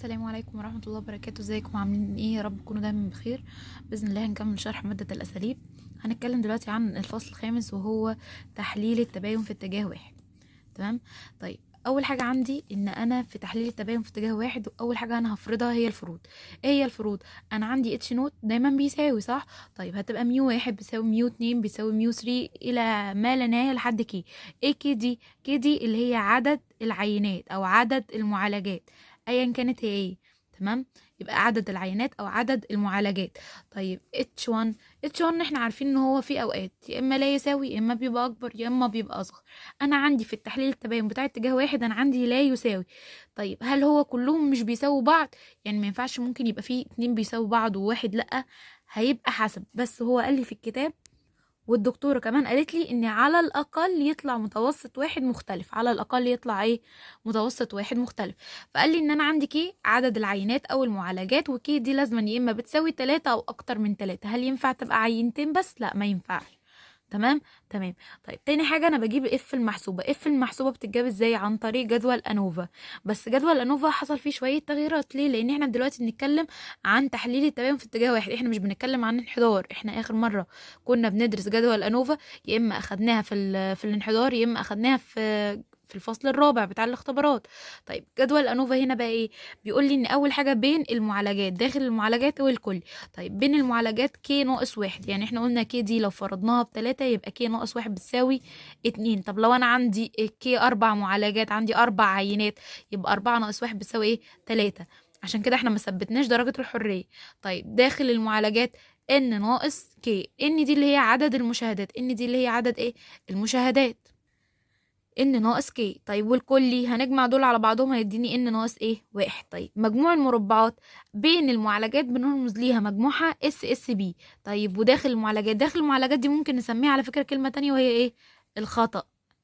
السلام عليكم ورحمة الله وبركاته. ازيكم عاملين ايه؟ يا رب تكونوا دايما بخير. بإذن الله هنكمل شرح مادة الأساليب. هنتكلم دلوقتي عن الفصل الخامس وهو تحليل التباين في اتجاه واحد. تمام. طيب اول حاجة عندي ان انا في تحليل التباين في اتجاه واحد، اول حاجة انا هفرضها هي الفروض. ايه هي الفروض؟ انا عندي H naught دايما بيساوي، صح؟ طيب هتبقى mu واحد بيساوي mu اتنين بيساوي mu 3 الى ما لا نهاية لحد K. ايه K دي؟ K دي اللي هي عدد العينات او عدد المعالجات ايا كانت هي ايه. تمام، يبقى عدد العينات او عدد المعالجات. طيب H1 H1 احنا عارفين ان هو في اوقات يا اما لا يساوي يا اما بيبقى اكبر يا اما بيبقى اصغر. انا عندي في التحليل التباين بتاع اتجاه واحد انا عندي لا يساوي. طيب هل هو كلهم مش بيساووا بعض؟ يعني ما ينفعش ممكن يبقى في اتنين بيساووا بعض وواحد لا، هيبقى حسب. بس هو قال لي في الكتاب والدكتورة كمان قالت لي ان على الاقل يطلع متوسط واحد مختلف، على الاقل يطلع ايه؟ متوسط واحد مختلف. فقال لي ان انا عندي K عدد العينات او المعالجات، و K دي لازما يا اما بتساوي 3 او اكتر من 3. هل ينفع تبقى عينتين بس؟ لا ما ينفعش. تمام تمام. طيب تاني حاجة انا بجيب F المحسوبه. F المحسوبه بتتجاب ازاي؟ عن طريق جدول ANOVA. بس جدول ANOVA حصل فيه شوية تغييرات. ليه؟ لان احنا دلوقتي بنتكلم عن تحليل التباين في اتجاه واحد، احنا مش بنتكلم عن انحدار. احنا اخر مرة كنا بندرس جدول ANOVA يا اما اخدناها في الانحدار يا اما اخدناها في الفصل الرابع بتاع الاختبارات. طيب جدول ANOVA هنا بقى ايه؟ بيقول لي ان اول حاجة بين المعالجات، داخل المعالجات والكل. طيب بين المعالجات K ناقص واحد، يعني احنا قلنا K دي لو فرضناها ب3 يبقى K ناقص واحد بتساوي 2. طب لو انا عندي K 4 معالجات، عندي 4 عينات، يبقى 4 ناقص 1 بتساوي ايه؟ 3. عشان كده احنا ما ثبتناش درجه الحرية. طيب داخل المعالجات N ناقص K، N دي اللي هي عدد المشاهدات، N دي اللي هي عدد ايه؟ المشاهدات، N ناقص K. طيب والكلي هنجمع دول على بعضهم هيديني N ناقص ايه؟ 1. طيب مجموع المربعات بين المعالجات بنرمز ليها مجموعها SSB. طيب وداخل المعالجات، داخل المعالجات دي ممكن نسميها على فكرة كلمة تانية وهي ايه؟ الخطأ.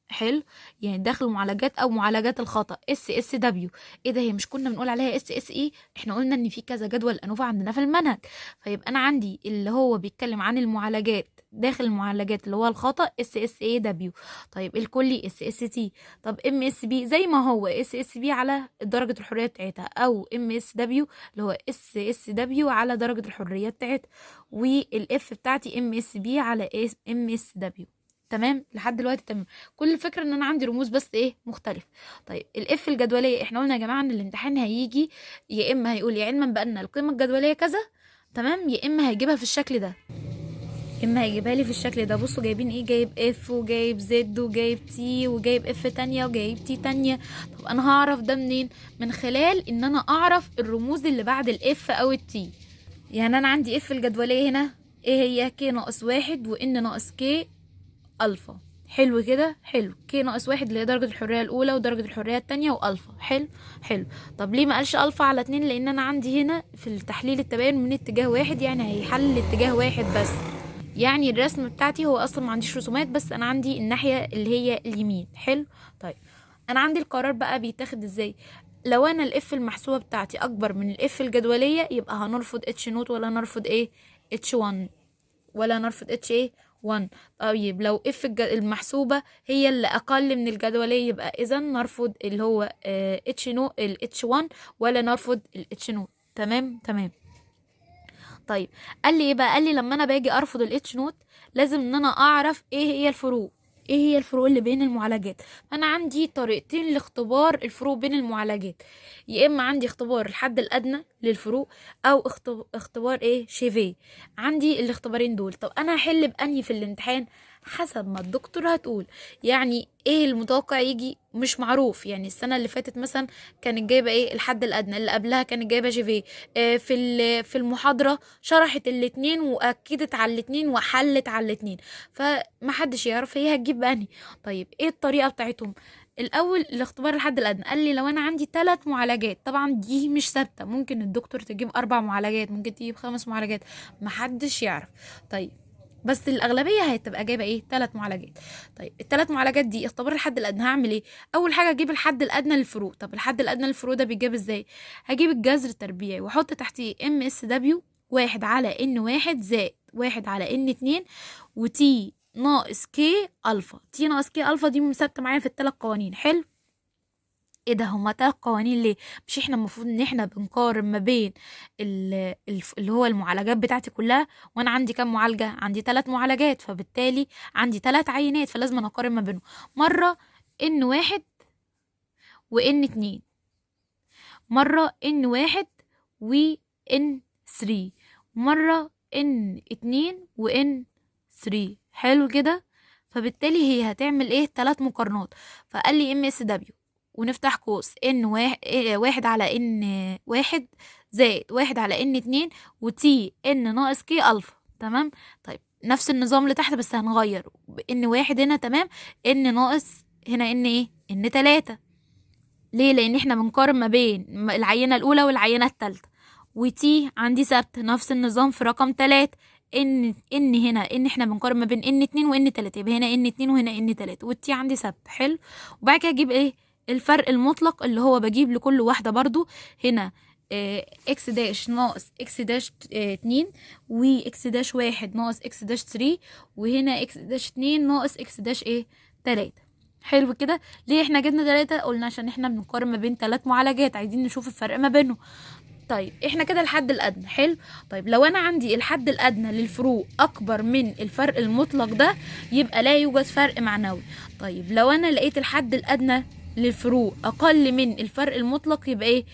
حلو، يعني داخل المعالجات او معالجات الخطأ SSW. ايه ده؟ هي مش كنا بنقول عليها SSE؟ احنا قلنا ان في كذا جدول ANOVA عندنا في المنهج. فيبقى انا عندي اللي هو بيتكلم عن المعالجات داخل المعالجات اللي هو الخطأ SSAW. طيب الكلي SST. طب MSB زي ما هو SSB على درجة الحرية بتاعتها، او MSW اللي هو SSW على درجة الحرية بتاعتها، وال F بتاعتي MSB على MSW. تمام لحد دلوقتي تمام. كل الفكرة ان انا عندي رموز بس ايه مختلف. طيب ال F الجدوليه، احنا قلنا يا جماعة ان الامتحان هيجي يا اما هيقول يا علما بان القيمة الجدوليه كذا، تمام، يا اما هيجيبها في الشكل ده، يا اما هيجيبها لي في الشكل ده. بصوا جايبين ايه؟ جايب F وجايب Z وجايب T وجايب F تانية وجايب T تانية. طب انا هعرف ده منين؟ من خلال ان انا اعرف الرموز اللي بعد ال F او ال T. يعني انا عندي F الجدوليه هنا ايه هي؟ K ناقص 1 و N ناقص K alpha. حلو كده، حلو. K ناقص 1 اللي هي درجة الحرية الأولى ودرجة الحرية التانية وألفا. حلو حلو. طب ليه ما قالش ألفا على 2؟ لأن أنا عندي هنا في التحليل التباين من اتجاه واحد، يعني هيحلل اتجاه واحد بس. يعني الرسم بتاعتي هو أصلا ما عنديش رسومات، بس أنا عندي الناحية اللي هي اليمين. حلو. طيب أنا عندي القرار بقى بيتاخد إزاي؟ لو أنا ال F المحسوبة بتاعتي أكبر من ال F الجدولية يبقى هنرفض H naught ولا نرفض إيه؟ H 1، ولا نرفض H إيه 1. طيب لو F المحسوبة هي اللي اقل من الجدولية يبقى اذا نرفض اللي هو H naught ال H 1 ولا نرفض ال H naught. تمام تمام. طيب قال لي ايه بقى؟ قال لي لما انا باجي ارفض ال H naught لازم ان انا اعرف ايه هي الفروق، ايه هي الفروق اللي بين المعالجات. انا عندي طريقتين لاختبار الفروق بين المعالجات، يا اما عندي اختبار الحد الادنى للفروق او اختبار ايه؟ Scheffé. عندي الاختبارين دول. طب انا هحل بانهي في الامتحان؟ حسب ما الدكتور هتقول. يعني ايه المتوقع يجي مش معروف. يعني السنة اللي فاتت مثلا كانت جايبه ايه؟ الحد الادنى، اللي قبلها كانت جايبه Scheffé. في المحاضرة شرحت الاتنين واكدت على الاتنين وحلت على الاتنين، فمحدش يعرف هي هتجيب بانهي. طيب ايه الطريقة بتاعتهم؟ الاول الاختبار الحد الادنى، قال لي لو انا عندي 3 معالجات، طبعا دي مش ثابتة، ممكن الدكتور تجيب 4 معالجات، ممكن تجيب 5 معالجات، محدش يعرف. طيب بس الاغلبية هتبقى جايبه ايه؟ 3 معالجات. طيب ال3 معالجات دي اختبار الحد الادنى هعمل ايه؟ اول حاجة اجيب الحد الادنى للفروق. طب الحد الادنى للفروق ده بيتجاب ازاي؟ هجيب الجذر التربيعي واحط تحتيه MSW 1 على N 1 زائد 1 على N 2 و T ناقص K alpha. T ناقص K alpha دي ثابتة معايا في ال3 قوانين. حلو. ايه ده، هما تلات قوانين ليه؟ مش احنا المفروض ان احنا بنقارن ما بين اللي هو المعالجات بتاعتي كلها، وانا عندي كام معالجة؟ عندي 3 معالجات، فبالتالي عندي 3 عينات، فلازم أنا اقارن ما بينهم. مرة N 1 و N 2، مرة N 1 و N 3، مرة N 2 و N 3. حلو كده. فبالتالي هي هتعمل ايه؟ 3 مقارنات. فقال لي MSW ونفتح قوس N 1 على N 1 زائد 1 على N 2 و T N ناقص K الفا. تمام. طيب نفس النظام اللي تحت بس هنغير N 1 هنا، تمام، N ناقص هنا N ايه؟ N 3. ليه؟ لان احنا بنقارن ما بين العينة الاولى والعينة التالتة. و T عندي ثابتة، نفس النظام في رقم 3، N هنا N احنا بنقارن ما بين N 2 و N 3، يبقى هنا N 2 وهنا N 3، وال T عندي ثابتة. حلو. وبعد كده اجيب ايه؟ الفرق المطلق اللي هو بجيب لكل واحدة برضو هنا، X dash ناقص X dash، 2، و X dash 1 ناقص X dash 3، وهنا X dash 2 ناقص X dash ايه؟ 3. حلو كده. ليه احنا جبنا 3؟ قلنا عشان احنا بنقارن ما بين 3 معالجات، عايزين نشوف الفرق ما بينهم. طيب احنا كده الحد الادنى. حلو. طيب لو انا عندي الحد الادنى للفروق اكبر من الفرق المطلق ده يبقى لا يوجد فرق معنوي. طيب لو انا لقيت الحد الادنى للفروق اقل من الفرق المطلق يبقى ايه؟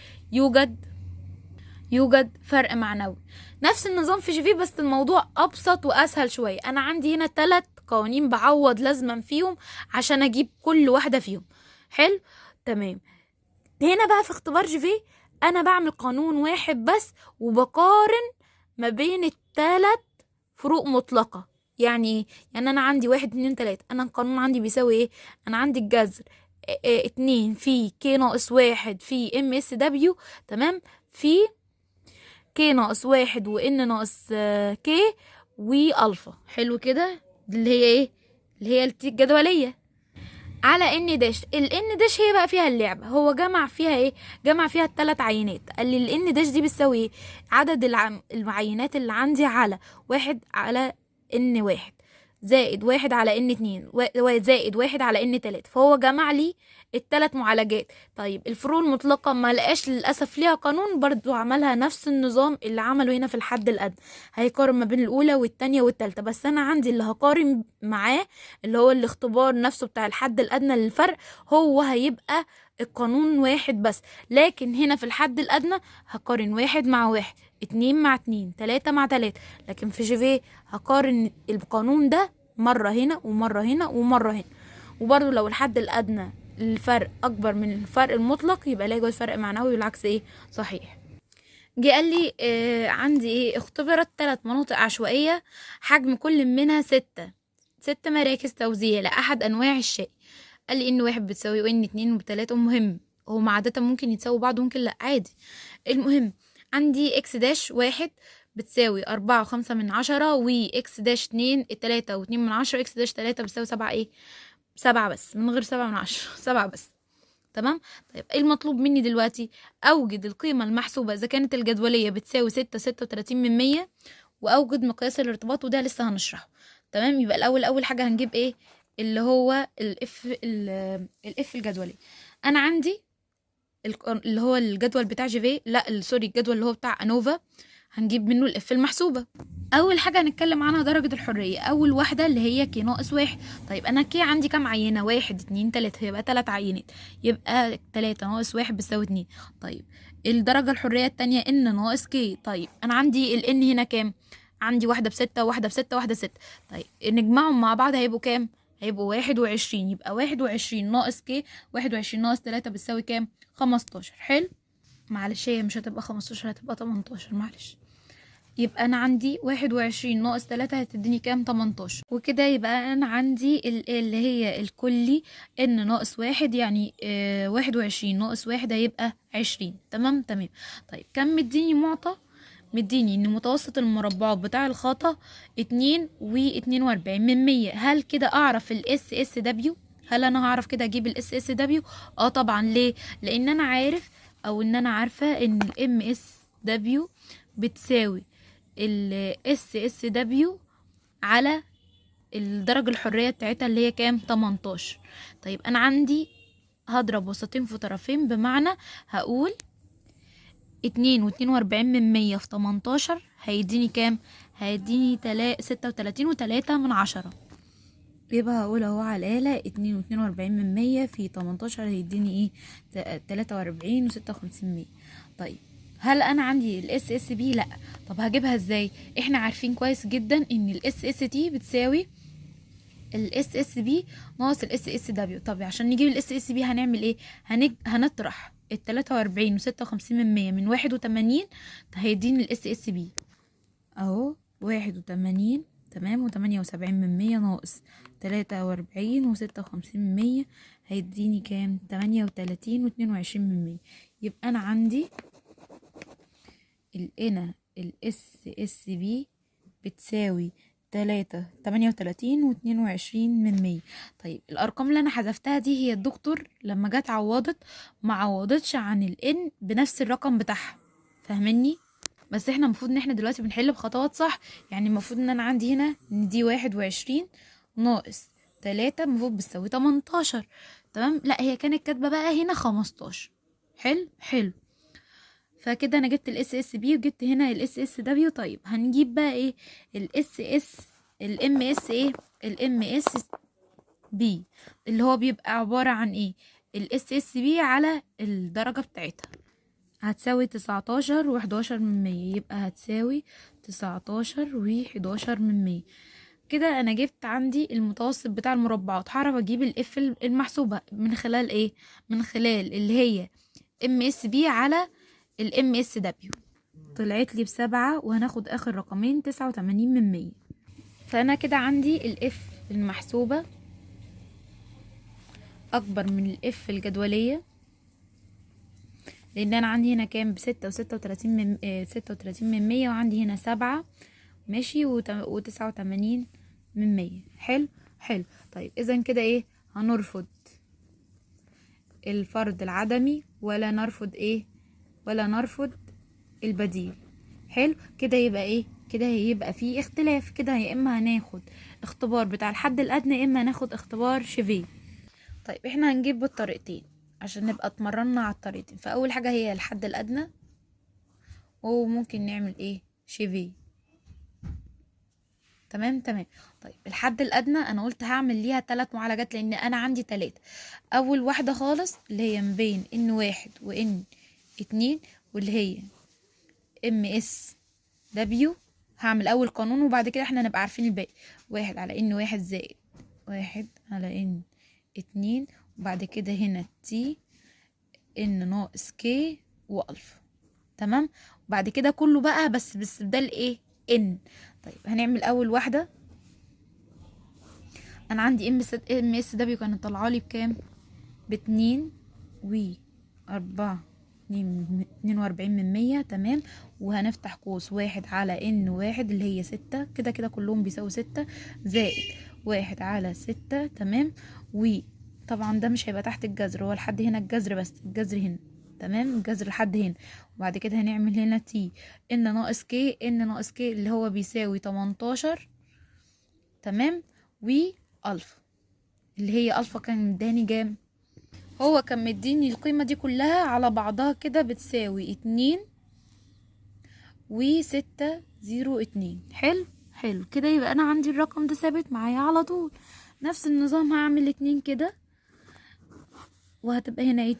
يوجد فرق معنوي. نفس النظام في جيفيه بس الموضوع ابسط واسهل شويه. انا عندي هنا 3 قوانين بعوض لازما فيهم عشان اجيب كل واحده فيهم. حلو تمام. هنا بقى في اختبار جيفيه انا بعمل قانون واحد بس وبقارن ما بين التلات فروق مطلقة. يعني ايه؟ يعني انا عندي 1 2 3، انا القانون عندي بيساوي ايه؟ انا عندي الجذر 2 في K ناقص 1 في MSW، تمام، في K ناقص 1 و N ناقص K والفا. حلو كده. اللي هي ايه؟ اللي هي ال T الجدولية على N dash. ال N dash هي بقى فيها اللعبة، هو جمع فيها ايه؟ جمع فيها التلات عينات. قال لي ال N dash دي بتساوي ايه؟ عدد العينات اللي عندي على 1 على N 1 زائد 1 على N 2 زائد 1 على N 3. فهو جمع لي التلات معالجات. طيب الفروق المطلقة ما لقاش للأسف ليها قانون، برضو عملها نفس النظام اللي عمله هنا في الحد الأدنى، هيقارن ما بين الأولى والتانية والتالتة. بس أنا عندي اللي هقارن معاه اللي هو الاختبار نفسه بتاع الحد الأدنى للفرق، هو هيبقى القانون واحد بس. لكن هنا في الحد الأدنى هقارن 1 مع 1، 2 مع 2، 3 مع 3. لكن في جيفيه هقارن القانون ده مرة هنا ومرة هنا ومرة هنا. وبرضو لو الحد الأدنى الفرق أكبر من الفرق المطلق يبقى لا يوجد فرق معنوي، والعكس إيه؟ صحيح. جه قال لي عندي إيه؟ اختبرت 3 مناطق عشوائية حجم كل منها 6 مراكز توزيع لأحد أنواع الشاي. قال لي N 1 بتساوي و N 2 وتلاتة. المهم هما عادة ممكن يتساووا بعض وممكن لأ، عادي. المهم عندي X dash 1 بتساوي أربعة وخمسة من عشرة، و X dash اتنين تلاتة واتنين من عشرة، X dash تلاتة بتساوي سبعة ايه؟ 7 بس، من غير 7 من 10، 7 بس. تمام. طيب ايه المطلوب مني دلوقتي؟ اوجد القيمة المحسوبة اذا كانت الجدولية بتساوي ستة ستة وتلاتين من مية، واوجد مقياس الارتباط، وده لسه هنشرحه. تمام. يبقى الاول اول حاجة هنجيب ايه؟ اللي هو ال F الجدولية. انا عندي اللي هو الجدول بتاع جيفيه، لا، sorry، الجدول اللي هو بتاع انوفا، هنجيب منه ال F المحسوبة. اول حاجة هنتكلم عنها درجة الحرية، اول واحدة اللي هي K ناقص 1. طيب انا K عندي كام عينة؟ 1 2 3، يبقى 3 عينات، يبقى 3 ناقص 1 بيساوي 2. طيب الدرجة الحرية التانية N ناقص K. طيب انا عندي ال N هنا كام؟ عندي واحدة بستة، واحدة بستة، واحدة ستة. طيب نجمعهم مع بعض هيبقوا كام؟ هيبقوا 21. يبقى 21 ناقص K، 21 ناقص 3 بتساوي كام؟ 15. حلو. معلش هي مش هتبقى 15، هتبقى 18، معلش. يبقى انا عندي 21 ناقص 3 هتديني كام؟ 18. وكده يبقى انا عندي اللي هي الكلي N ناقص 1، يعني، 21 ناقص 1 هيبقى 20. تمام تمام. طيب كم مديني معطى؟ مديني ان متوسط المربعات بتاع الخطأ اتنين واتنين واربعين من مية. هل كده اعرف ال SSW؟ هل انا هعرف كده اجيب ال SSW؟ طبعا. ليه؟ لان انا عارف، او ان انا عارفة ان ال MSW بتساوي ال SSW على الدرجة الحرية بتاعتها اللي هي كام؟ 18. طيب انا عندي هضرب وسطين في طرفين، بمعنى هقول 2.42 في 18 هيديني كام؟ هيديني 36.3. يبقى هقول اهو على الآلة 2.42 في 18 هيديني ايه؟ 43.56. طيب هل انا عندي ال SSB؟ لا. طب هجيبها ازاي؟ احنا عارفين كويس جدا ان ال SST بتساوي ال SSB ناقص ال SSW. طب عشان نجيب ال SSB هنعمل ايه؟ هنطرح ال 43.56 من 81، هيديني ال SSB اهو 81، تمام، و78% ناقص 43.56 هيديني كام؟ 38.22. يبقى انا عندي هنا ال SSB بتساوي 38.22. طيب الارقام اللي انا حذفتها دي هي الدكتور لما جت عوضت ما عوضتش عن ال N بنفس الرقم بتاعها، فاهمني؟ بس احنا المفروض ان احنا دلوقتي بنحل بخطوات صح، يعني المفروض ان انا عندي هنا ان دي 21 ناقص 3 المفروض بتساوي 18، تمام. لا هي كانت كاتبه بقى هنا 15. حلو حلو. فكده انا جبت ال SSB وجبت هنا ال SSW. طيب هنجيب بقى ايه؟ ال SS ال MS ايه؟ ال MSB اللي هو بيبقى عبارة عن ايه؟ ال SSB على الدرجة بتاعتها، هتساوي 19.11، يبقى هتساوي 19.11. كده انا جبت عندي المتوسط بتاع المربعات. هعرف اجيب ال F المحسوبة من خلال ايه؟ من خلال اللي هي MSB على ال MSW، طلعت لي ب7، وهناخد اخر رقمين 89. فانا كده عندي ال F المحسوبة اكبر من ال F الجدولية، لان انا عندي هنا كام؟ بستة وستة وتلاتين من 36%، وعندي هنا 7، ماشي، و89. حلو حلو. طيب اذا كده ايه؟ هنرفض الفرض العدمي ولا نرفض ايه؟ ولا نرفض البديل. حلو كده. يبقى ايه؟ كده هيبقى فيه اختلاف كده، يا اما هناخد اختبار بتاع الحد الادنى يا اما هناخد اختبار شيفيه. طيب احنا هنجيب بالطريقتين عشان نبقى اتمرنا على الطريقتين. فاول حاجه هي الحد الادنى، وممكن نعمل ايه؟ شيفيه. تمام تمام. طيب الحد الادنى انا قلت هعمل ليها 3 معالجات لان انا عندي 3. اول واحده خالص اللي هي ما بين N 1 و N 2 واللي هي MSW، هعمل اول قانون وبعد كده احنا نبقى عارفين الباقي. 1 على N 1 زائد 1 على N 2، وبعد كده هنا T N ناقص K والفا. تمام. وبعد كده كله بقى بس باستبدال ايه؟ N. طيب هنعمل اول واحده. انا عندي MSW كانت طالعه لي بكام؟ باتنين و أربعة 42%. تمام. وهنفتح قوس 1 على N 1 اللي هي 6، كده كده كلهم بيساووا 6، زائد 1 على 6. تمام. وطبعا ده مش هيبقى تحت الجذر، هو لحد هنا الجذر بس، الجذر هنا. تمام، الجذر لحد هنا. وبعد كده هنعمل هنا T N ناقص K، N ناقص K اللي هو بيساوي 18. تمام. والفا اللي هي الفا كان مداني جام؟ هو كان مديني القيمة دي كلها على بعضها كده بتساوي 2.602. حلو حلو كده. يبقى انا عندي الرقم ده ثابت معايا على طول. نفس النظام هعمل 2 كده، وهتبقى هنا 2.42،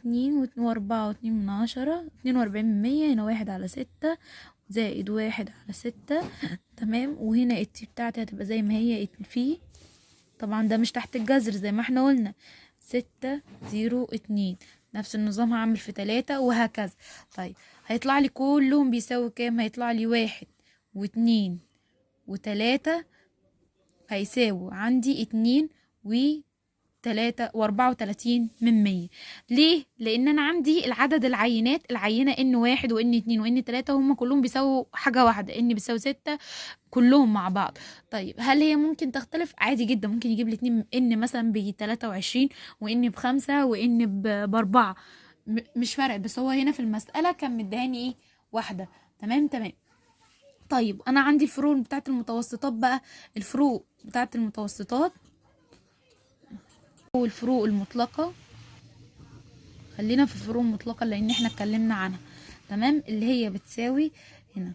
42%، هنا 1 على 6 زائد 1 على 6. تمام. وهنا ال T بتاعتي هتبقى زي ما هي في، طبعا ده مش تحت الجذر زي ما احنا قلنا، 602. نفس النظام هعمل في 3 وهكذا. طيب هيطلع لي كلهم بيساوي كام؟ هيطلع لي 1 و2 و3 هيساوي عندي 2.334. ليه؟ لان انا عندي العدد العينات، العينة N 1 و N 2 و N 3 هم كلهم بيساووا حاجة واحدة، N بيساوي 6 كلهم مع بعض. طيب هل هي ممكن تختلف؟ عادي جدا، ممكن يجيب لي 2 N مثلا ب23 و N ب5 و N ب4، مش فارق، بس هو هنا في المسألة كان مداني ايه؟ واحدة. تمام تمام. طيب انا عندي الفروق بتاعت المتوسطات بقى، الفروق بتاعت المتوسطات والفروق المطلقة خلينا في الفروق المطلقة لان احنا اتكلمنا عنها. تمام، اللي هي بتساوي هنا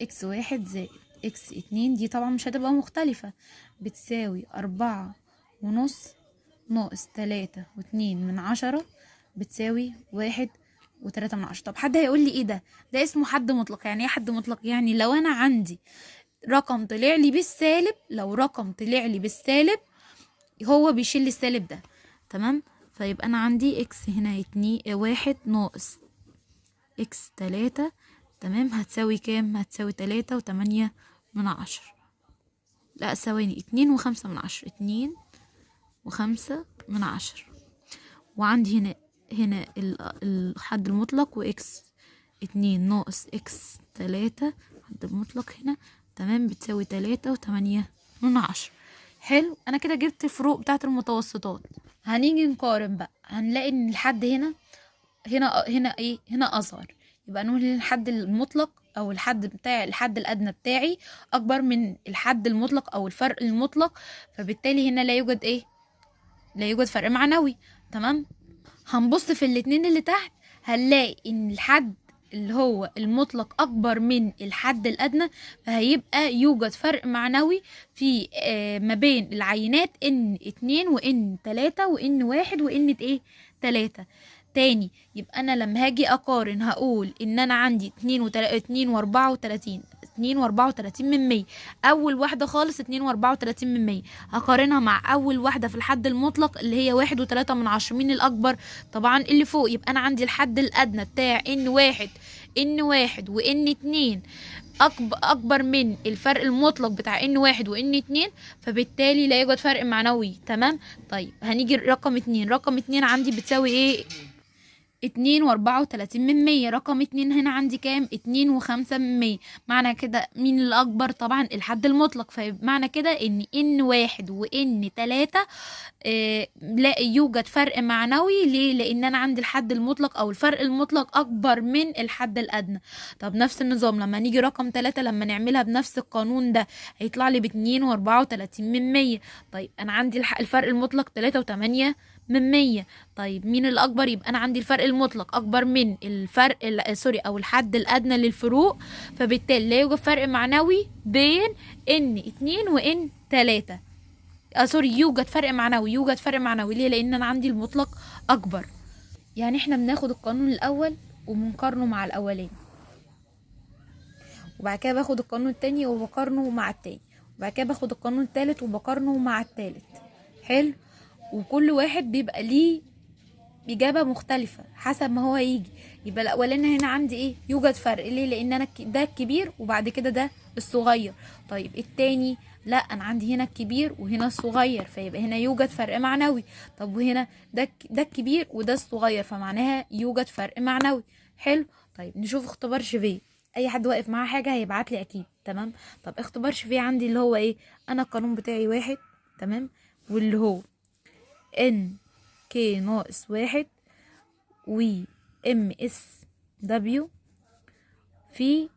X واحد زائد X اتنين، دي طبعا مش هتبقى مختلفة، بتساوي 4.5 ناقص 3.2 بتساوي 1.3. طب حد هيقول لي ايه ده؟ ده اسمه حد مطلق. يعني ايه حد مطلق؟ يعني لو انا عندي رقم طلع لي بالسالب، لو رقم طلع لي بالسالب هو بيشيل لي السالب ده. تمام، فيبقى انا عندي X هنا 2 1 ناقص X 3، تمام، هتساوي كام؟ هتساوي 3.8. لا ثواني، 2.5، 2.5. وعندي هنا الحد المطلق و X 2 ناقص X 3 الحد المطلق هنا، تمام، بتساوي 3.8. حلو، انا كده جبت الفروق بتاعت المتوسطات. هنيجي نقارن بقى، هنلاقي ان الحد هنا هنا هنا ايه؟ هنا اصغر، يبقى نقول ان الحد المطلق او الحد بتاع الحد الادنى بتاعي اكبر من الحد المطلق او الفرق المطلق، فبالتالي هنا لا يوجد ايه؟ لا يوجد فرق معنوي. تمام، هنبص في الاتنين اللي تحت، هنلاقي ان الحد اللي هو المطلق اكبر من الحد الادنى، فهيبقى يوجد فرق معنوي في ما بين العينات N 2 و N 3 و N 1 و N ايه 3. تاني، يبقى انا لما هاجي اقارن هقول ان انا عندي 2.34، 2.34، اول واحدة خالص 2.34، هقارنها مع اول واحدة في الحد المطلق اللي هي 1.3، مين الاكبر؟ طبعا اللي فوق. يبقى انا عندي الحد الادنى بتاع N واحد، N واحد و N اتنين اكبر من الفرق المطلق بتاع N واحد و N اتنين، فبالتالي لا يوجد فرق معنوي. تمام، طيب هنيجي رقم 2، رقم 2 عندي بتساوي ايه؟ 2.34. رقم 2 هنا عندي كام؟ 2.05. معنى كده مين الأكبر؟ طبعا الحد المطلق، فمعنى كده إن N واحد و N تلاتة لا يوجد فرق معنوي. ليه؟ لأن أنا عندي الحد المطلق أو الفرق المطلق أكبر من الحد الأدنى. طب نفس النظام لما نيجي رقم 3، لما نعملها بنفس القانون ده هيطلع لي ب2.34. طيب أنا عندي الفرق المطلق 3.08. طيب مين الأكبر؟ يبقى أنا عندي الفرق المطلق أكبر من الفرق sorry أو الحد الأدنى للفروق، فبالتالي لا يوجد فرق معنوي بين N 2 و N 3. sorry، يوجد فرق معنوي، يوجد فرق معنوي. ليه؟ لأن أنا عندي المطلق أكبر. يعني احنا بناخد القانون الأول وبنقارنه مع الأولاني، وبعد كده باخد القانون التاني وبقارنه مع التاني، وبعد كده باخد القانون التالت وبقارنه مع التالت. حلو، وكل واحد بيبقى ليه إجابة مختلفة حسب ما هو يجي. يبقى الأولاني هنا عندي إيه؟ يوجد فرق. ليه؟ لأن أنا ده الكبير وبعد كده ده الصغير. طيب التاني لا، أنا عندي هنا الكبير وهنا الصغير، فيبقى هنا يوجد فرق معنوي. طب وهنا ده الكبير وده الصغير، فمعناها يوجد فرق معنوي. حلو، طيب نشوف اختبار شيفيه. أي حد واقف معاه حاجة هيبعت لي أكيد. تمام، طب اختبار شيفيه عندي اللي هو إيه؟ أنا القانون بتاعي 1، تمام، واللي هو N K ناقص 1 و M S W في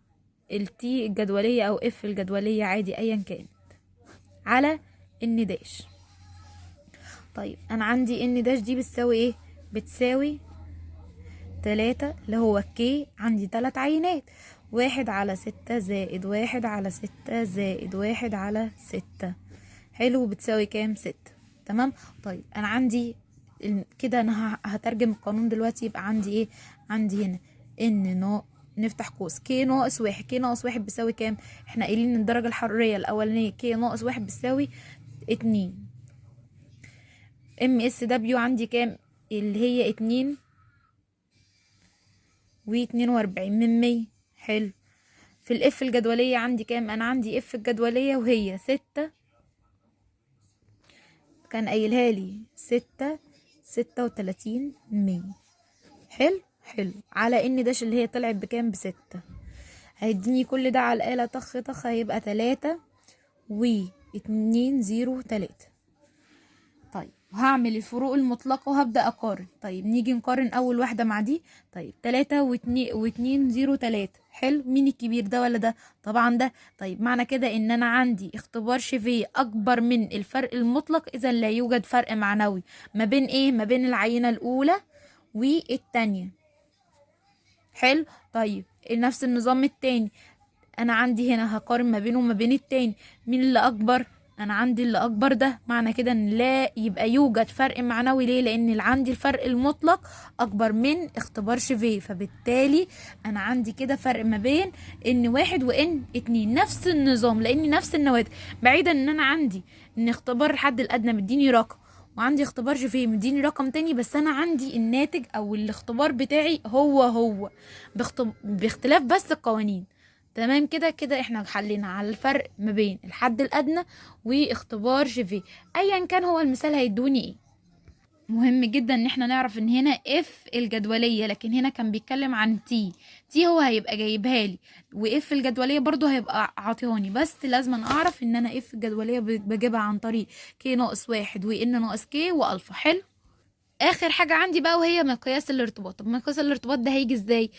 ال T الجدولية او F الجدولية عادي ايا كانت على N dash. طيب انا عندي N dash دي بتساوي ايه؟ بتساوي 3 اللي هو K، عندي 3 عينات، 1/6 زائد 1/6 زائد 1/6. حلو، بتساوي كام؟ 6. تمام، طيب انا عندي كده، انا هترجم القانون دلوقتي. يبقى عندي ايه؟ عندي هنا N نفتح قوس K ناقص 1، K ناقص 1 بيساوي كام؟ احنا قايلين ان الدرجة الحرارية الاولانية K ناقص 1 بتساوي 2. M S W عندي كام؟ اللي هي 2.42. حلو، في ال F الجدولية عندي كام؟ انا عندي F الجدولية وهي 6، كان قايلها لي 6.36. حلو حلو، على N dash اللي هي طلعت بكام؟ ب6. هيديني كل ده على الآلة طخ طخ، هيبقى 3.203. طيب وهعمل الفروق المطلقة وهبدأ أقارن. طيب نيجي نقارن أول واحدة مع دي. طيب 3.203. حلو، مين الكبير ده ولا ده؟ طبعا ده. طيب معنى كده إن أنا عندي اختبار شيفيه أكبر من الفرق المطلق، إذا لا يوجد فرق معنوي ما بين إيه؟ ما بين العينة الأولى والتانية. حلو. طيب نفس النظام التاني، انا عندي هنا هقارن ما بينه وما بين التاني، مين اللي اكبر؟ انا عندي اللي اكبر ده، معنى كده ان لا يبقى يوجد فرق معنوي. ليه؟ لان اللي عندي الفرق المطلق اكبر من اختبار شيفيه، فبالتالي انا عندي كده فرق ما بين N واحد و N اتنين. نفس النظام لان نفس النواتج، بعيدا ان انا عندي ان اختبار الحد الادنى مديني رقم وعندي اختبار شيفيه مديني رقم تاني، بس انا عندي الناتج او الاختبار بتاعي هو هو باختلاف بس القوانين. تمام كده. كده احنا حلينا على الفرق ما بين الحد الادنى واختبار شيفيه، ايا كان هو المثال هيدوني ايه. مهم جدا ان احنا نعرف ان هنا F الجدولية، لكن هنا كان بيتكلم عن t، t هو هيبقى جايبها لي و F الجدولية برضو هيبقى عاطيهاني، بس لازم اعرف ان انا F الجدولية بجيبها عن طريق k ناقص واحد و n ناقص k والفا. حلو. اخر حاجة عندي بقى وهي مقياس الارتباط. طب مقياس الارتباط ده هيجي ازاي؟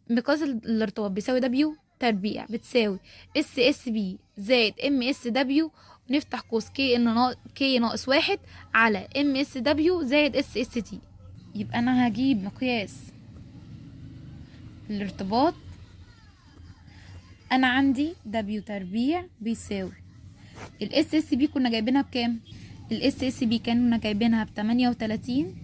مقياس الارتباط بيساوي W تربيع بتساوي SSB زائد MSW، ونفتح قوس k n k ناقص واحد على MSW زائد SST. يبقى انا هجيب مقياس الارتباط، انا عندي W تربيع بيساوي ال SSB كنا جايبينها بكام؟ ال SSB كنا جايبينها بتمانية وتلاتين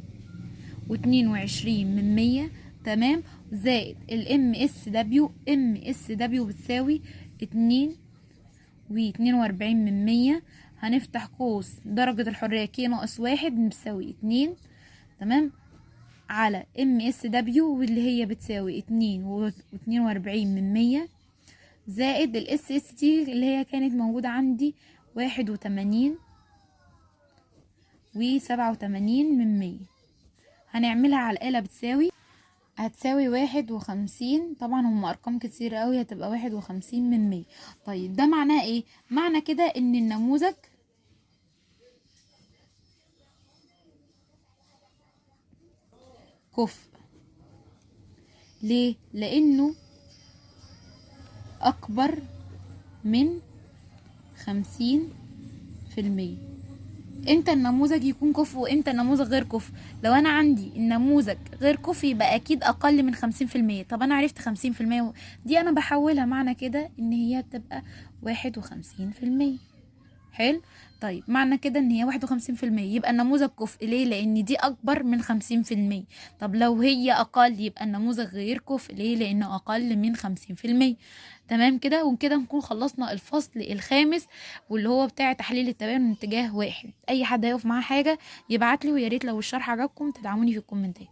واتنين وعشرين من مية، تمام، زائد ال MSW، MSW بتساوي 2.42 من مية، هنفتح قوس درجة الحرية k ناقص واحد بتساوي 2، تمام، على MSW واللي هي بتساوي 2.42 من مية، زائد ال SST اللي هي كانت موجودة عندي 81.87 من مية، هنعملها على الآلة بتساوي، هتساوي 51. طبعا هم ارقام كتير قوي، هتبقى 51 من 100. طيب ده معناه ايه؟ معنى كده ان النموذج كفء. ليه؟ لانه اكبر من 50%. امتى النموذج يكون كفء وامتى النموذج غير كفء؟ لو انا عندي النموذج غير كفء يبقى اكيد اقل من 50%. طب انا عرفت 50% دي انا بحولها، معنى كده ان هي بتبقى 51%. حلو. طيب معنى كده ان هي 51%، يبقى النموذج كفء. ليه؟ لان دي اكبر من 50%. طب لو هي اقل يبقى النموذج غير كفء. ليه؟ لانه اقل من 50%. تمام كده. وكده نكون خلصنا الفصل الخامس واللي هو بتاع تحليل التباين من اتجاه واحد. اي حد هيقف معاه حاجه يبعت لي، ويا ريت لو الشرح عجبكم تدعموني في الكومنتات.